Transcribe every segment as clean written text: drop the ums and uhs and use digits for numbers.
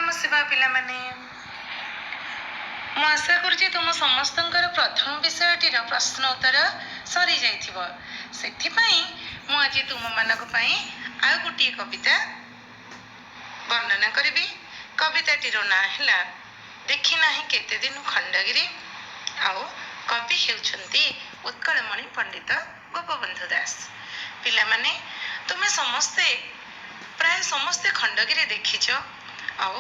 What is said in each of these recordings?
ନମଃ ପିଲାମାନେ। ମୁଁ ଆଶା କରୁଛି ତୁମ ସମସ୍ତଙ୍କର ପ୍ରଥମ ବିଷୟଟିର ପ୍ରଶ୍ନ ଉତ୍ତର ସରିଯାଇଥିବ। ସେଥିପାଇଁ ମୁଁ ଆଜି ତୁମମାନଙ୍କ ପାଇଁ ଆଉ ଗୋଟିଏ କବିତା ବର୍ଣ୍ଣନା କରିବି। କବିତାଟିର ନାଁ ହେଲା ଦେଖି ନାହିଁ କେତେ ଦିନୁ ଖଣ୍ଡଗିରି, ଆଉ କବି ହେଉଛନ୍ତି ଉତ୍କଳମଣି ପଣ୍ଡିତ ଗୋପବନ୍ଧୁ ଦାସ। ପିଲାମାନେ, ତୁମେ ସମସ୍ତେ, ପ୍ରାୟ ସମସ୍ତେ ଖଣ୍ଡଗିରି ଦେଖିଛ ଆଉ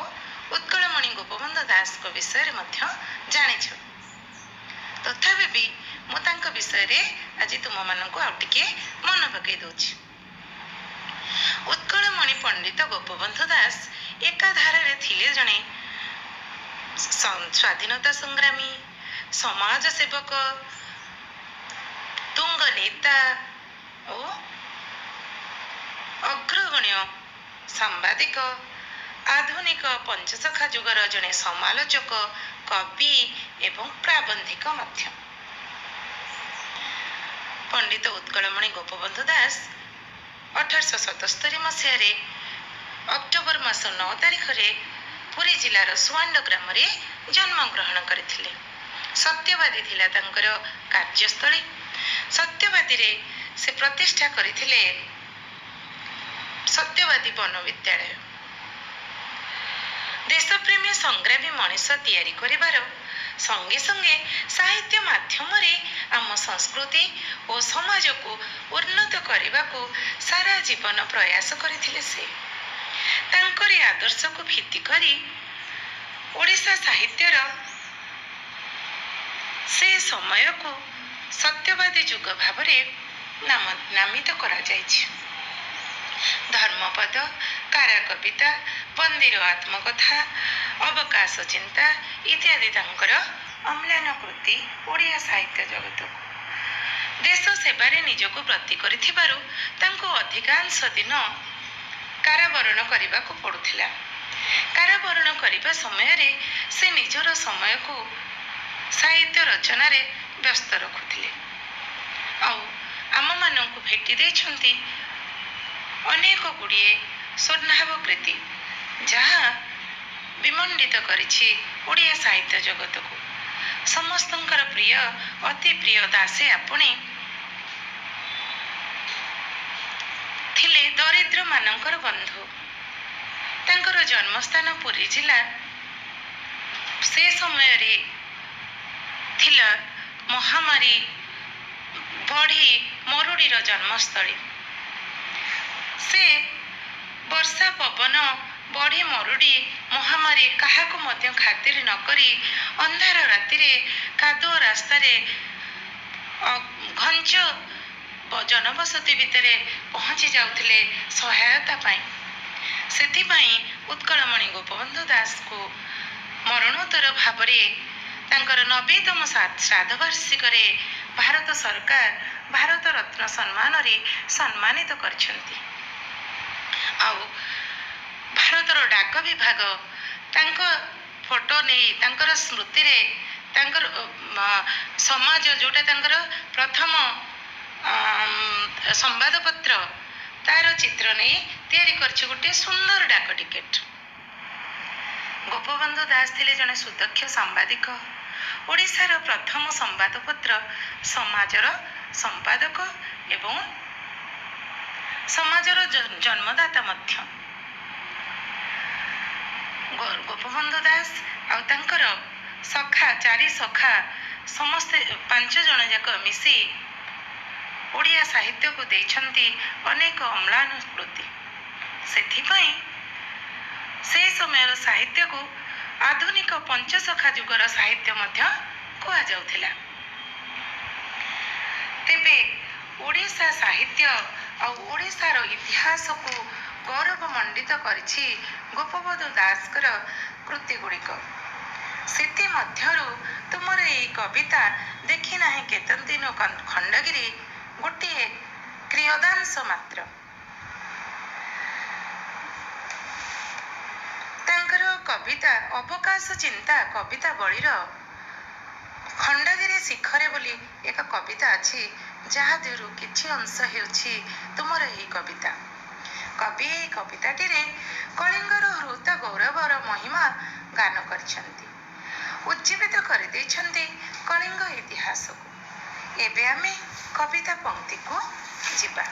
ଉତ୍କଳମଣି ଗୋପବନ୍ଧୁ ଦାସଙ୍କ ବିଷୟରେ ମଧ୍ୟ ଜାଣିଛ। ତଥାପି ବି ମୁଁ ତାଙ୍କ ବିଷୟରେ ଆଜି ତୁମମାନଙ୍କୁ ଆଉ ଟିକେ ମନେ ପକାଇ ଦେଉଛି। ଉତ୍କଳମଣି ପଣ୍ଡିତ ଗୋପବନ୍ଧୁ ଦାସ ଏକାଧାରରେ ଥିଲେ ଜଣେ ସ୍ୱାଧୀନତା ସଂଗ୍ରାମୀ, ସମାଜ ସେବକ, ତୁଙ୍ଗ ନେତା ଓ ଅଗ୍ରଗଣ୍ୟ ସାମ୍ବାଦିକ, ଆଧୁନିକ ପଞ୍ଚସଖା ଯୁଗର ଜଣେ ସମାଲୋଚକ, କବି ଏବଂ ପ୍ରାବନ୍ଧିକ ମଧ୍ୟ। ପଣ୍ଡିତ ଉତ୍କଳମଣି ଗୋପବନ୍ଧୁ ଦାସ 1877 ମସିହାରେ ଅକ୍ଟୋବର ମାସ 9 ତାରିଖରେ ପୁରୀ ଜିଲ୍ଲାର ସୁଆଣ୍ଡ ଗ୍ରାମରେ ଜନ୍ମଗ୍ରହଣ କରିଥିଲେ। ସତ୍ୟବାଦୀ ଥିଲା ତାଙ୍କର କାର୍ଯ୍ୟସ୍ଥଳୀ। ସତ୍ୟବାଦୀରେ ସେ ପ୍ରତିଷ୍ଠା କରିଥିଲେ ସତ୍ୟବାଦୀ ବନ ବିଦ୍ୟାଳୟ। ଦେଶପ୍ରେମୀ ସଂଗ୍ରାମୀ ମଣିଷ ତିଆରି କରିବାର ସଙ୍ଗେ ସଙ୍ଗେ ସାହିତ୍ୟ ମାଧ୍ୟମରେ ଆମ ସଂସ୍କୃତି ଓ ସମାଜକୁ ଉନ୍ନତ କରିବାକୁ ସାରା ଜୀବନ ପ୍ରୟାସ କରିଥିଲେ ସେ। ତାଙ୍କରି ଆଦର୍ଶକୁ ଭିତ୍ତି କରି ଓଡ଼ିଶା ସାହିତ୍ୟର ସେ ସମୟକୁ ସତ୍ୟବାଦୀ ଯୁଗ ଭାବରେ ନାମିତ କରାଯାଇଛି। ଧର୍ମପଦ, କାରା କବିତା, ବନ୍ଦୀର ଆତ୍ମକଥା, ଅବକାଶ ଚିନ୍ତା ଇତ୍ୟାଦି ତାଙ୍କର ଅମ୍ଳାନ କୃତି ଓଡ଼ିଆ ସାହିତ୍ୟ ଜଗତକୁ। ଦେଶ ସେବାରେ ନିଜକୁ ବ୍ରତୀ କରିଥିବାରୁ ତାଙ୍କୁ ଅଧିକାଂଶ ଦିନ କାରାବରଣ କରିବାକୁ ପଡୁଥିଲା। କାରାବରଣ କରିବା ସମୟରେ ସେ ନିଜର ସମୟକୁ ସାହିତ୍ୟ ରଚନାରେ ବ୍ୟସ୍ତ ରଖୁଥିଲେ ଆଉ ଆମମାନଙ୍କୁ ଭେଟି ଦେଇଛନ୍ତି ଅନେକ ଗୁଡ଼ିଏ ସ୍ୱର୍ଣ୍ଣାଭ କୃତି, ଯାହା ବିମଣ୍ଡିତ କରିଛି ଓଡ଼ିଆ ସାହିତ୍ୟ ଜଗତକୁ। ସମସ୍ତଙ୍କର ପ୍ରିୟ, ଅତି ପ୍ରିୟ ଦାସେ ଆପଣେ ଥିଲେ ଦରିଦ୍ରମାନଙ୍କର ବନ୍ଧୁ। ତାଙ୍କର ଜନ୍ମସ୍ଥାନ ପୁରୀ ଜିଲ୍ଲା ସେ ସମୟରେ ଥିଲା ମହାମାରୀ, ବଢ଼ି, ମରୁଡ଼ିର ଜନ୍ମସ୍ଥଳୀ। ସେ ବର୍ଷା, ପବନ, ବଢ଼ି, ମରୁଡ଼ି, ମହାମାରୀ କାହାକୁ ମଧ୍ୟ ଖାତିର ନ କରି ଅନ୍ଧାର ରାତିରେ କାଦୁଅ ରାସ୍ତାରେ ଘଞ୍ଚ ଜନବସତି ଭିତରେ ପହଞ୍ଚି ଯାଉଥିଲେ ସହାୟତା ପାଇଁ। ସେଥିପାଇଁ ଉତ୍କଳମଣି ଗୋପବନ୍ଧୁ ଦାସଙ୍କୁ ମରଣୋତ୍ତର ଭାବରେ ତାଙ୍କର 90ତମ ଶ୍ରାଦ୍ଧବାର୍ଷିକରେ ଭାରତ ସରକାର ଭାରତ ରତ୍ନ ସମ୍ମାନରେ ସମ୍ମାନିତ କରିଛନ୍ତି। ଆଉ ଭାରତର ଡାକ ବିଭାଗ ତାଙ୍କ ଫଟୋ ନେଇ ତାଙ୍କର ସ୍ମୃତିରେ ତାଙ୍କର ସମାଜ, ଯେଉଁଟା ତାଙ୍କର ପ୍ରଥମ ସମ୍ବାଦପତ୍ର, ତାର ଚିତ୍ର ନେଇ ତିଆରି କରିଛି ଗୋଟିଏ ସୁନ୍ଦର ଡାକ ଟିକେଟ। ଗୋପବନ୍ଧୁ ଦାସ ଥିଲେ ଜଣେ ସୁଦକ୍ଷ ସାମ୍ବାଦିକ, ଓଡ଼ିଶାର ପ୍ରଥମ ସମ୍ବାଦପତ୍ର ସମାଜର ସମ୍ପାଦକ ଏବଂ ସମାଜର ଜନ୍ମଦାତା ମଧ୍ୟ। ଗୋପବନ୍ଧୁ ଦାସ ଆଉ ତାଙ୍କର ସଖା, ଚାରି ସଖା ସମସ୍ତେ 5 ଜଣ ଯାକ ମିଶି ଓଡ଼ିଆ ସାହିତ୍ୟକୁ ଦେଇଛନ୍ତି ଅନେକ ଅମ୍ଳାନ କୃତି। ସେଥିପାଇଁ ସେ ସମୟର ସାହିତ୍ୟକୁ ଆଧୁନିକ ପଞ୍ଚସଖା ଯୁଗର ସାହିତ୍ୟ ମଧ୍ୟ କୁହାଯାଉଥିଲା। ତେବେ ଓଡ଼ିଶା ସାହିତ୍ୟ ଆଉ ଓଡ଼ିଶାର ଇତିହାସକୁ ଗୌରବ ମଣ୍ଡିତ କରିଛି ଗୋପବନ୍ଧୁ ଦାସଙ୍କର କୃତି ଗୁଡ଼ିକ। ସେଥିମଧ୍ୟରୁ ତୁମର ଏଇ କବିତା ଦେଖି ନାହିଁ କେତେ ଦିନ ଖଣ୍ଡଗିରି ଗୋଟିଏ କ୍ରିୟଦାଂଶ ମାତ୍ର। ତାଙ୍କର କବିତା ଅବକାଶ ଚିନ୍ତା କବିତା ବଳିର ଖଣ୍ଡଗିରି ଶିଖରେ ବୋଲି ଏକ କବିତା ଅଛି, ଯାହା ଦେହରୁ କିଛି ଅଂଶ ହେଉଛି ତୁମର ଏହି କବିତା। କବି ଏହି କବିତାଟିରେ କଳିଙ୍ଗର ହୃତ ଗୌରବର ମହିମା ଗାନ କରିଛନ୍ତି, ଉଜ୍ଜୀବିତ କରିଦେଇଛନ୍ତି କଳିଙ୍ଗ ଇତିହାସକୁ। ଏବେ ଆମେ କବିତା ପଙ୍କ୍ତିକୁ ଯିବା।